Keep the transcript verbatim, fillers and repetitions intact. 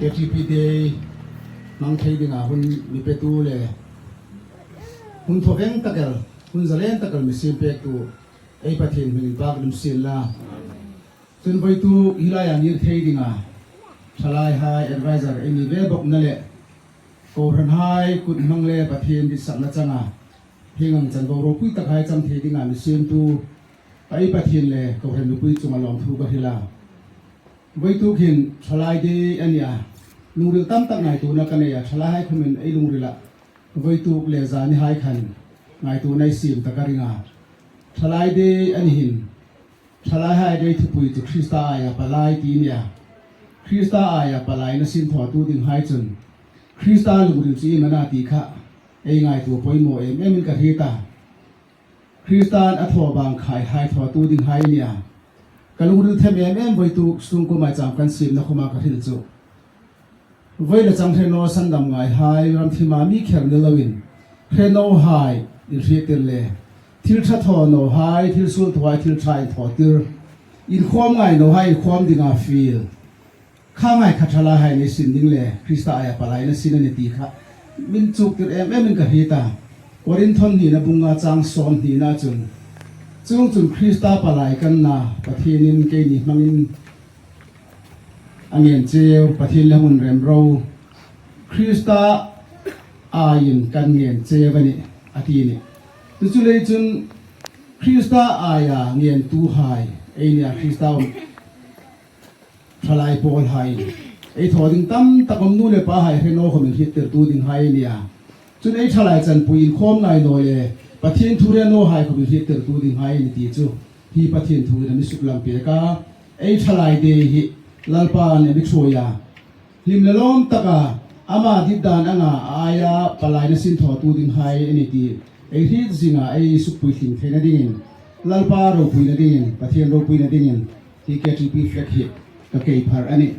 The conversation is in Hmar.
K T P Day hmang thei dinga hun mi petu le hun thawveng tak el, hun zalen tak el mi siem pektu ei Pathien hmingin inpâk rim sien la. Chun voituk hi laia ngir thei dinga thalaihai advisor ei ni ve bawk na le kohranhai kut hmang le Pathien ditsakna changa hieng ang chanvo ropui takhai chang thei dinga mi siemtu ei Pathien le kohran mipui chunga lawmthu ka hril a. Voituk hin Thalai Day a ni a, lungril tam tak ngaituona ka nei a, thalaihai khomin ei lungrila voituk le zanihai khan ngaituona ei siem ta ka ring a. Thalai Day a ni hin thalaihai Day thupui chu Krista aia palai ti a ni a. Krista aia palaina sinthawtu dinghai chun Krista lungril chu iem a na ti kha ei ngaituo poimaw em emin ka hriet a. Krista'n a thaw bang khaihai thawtu dinghai a ni a. Ka lungril them em em voituk sungkuo maicham kan siemna khoma ka hril chu. Voina chang hre naw sandam ngaihai ramthima mi kher ni loin hre nawhai inhriettir le thil ṭha thaw nawhai, thil suol thawhai thil ṭha inthawtir, inkhawm ngai nawhai inkhawm dinga fiel. Kha ngai kha thalaihai nei sin ding le Krista aia palaina sin a ni ti kha min chuktir em emin ka hriet a. Korinth hnina bung nga chang sawmhnina chun, chuongchun Krista palai kan na Pathienin keini hmangin a ngen cheu, Pathien le hung rem ro, Krista aiin kan ngen cheu a nih, a ti a nih. Chu chu lei chun Krista aia ngentuhai ei ni a, Krista um thalai pawlhai, ei thaw ding tam tak um, nu le pahai hre naw khomin inhriettirtu dinghai a ni a. Chun ei thalai chanpui inkhawm ngai naw le Pathien thu hre nawhai khomin inhriettirtu dinghai a ni ti chu hi Pathien thuin a mi suklang pek a. Ei Thalai Day hi Lalpa'n a mi ṭhuoi a. Hlim le lawm taka ama dit dan anga a aia palaina sinthawtu dinghai a ni ti ei hriet zinga ei sukpuitling theina dingin, Lalpa ropuina dingin, Pathien ropuina dingin hi K T P flag hi ka kei phar a nih.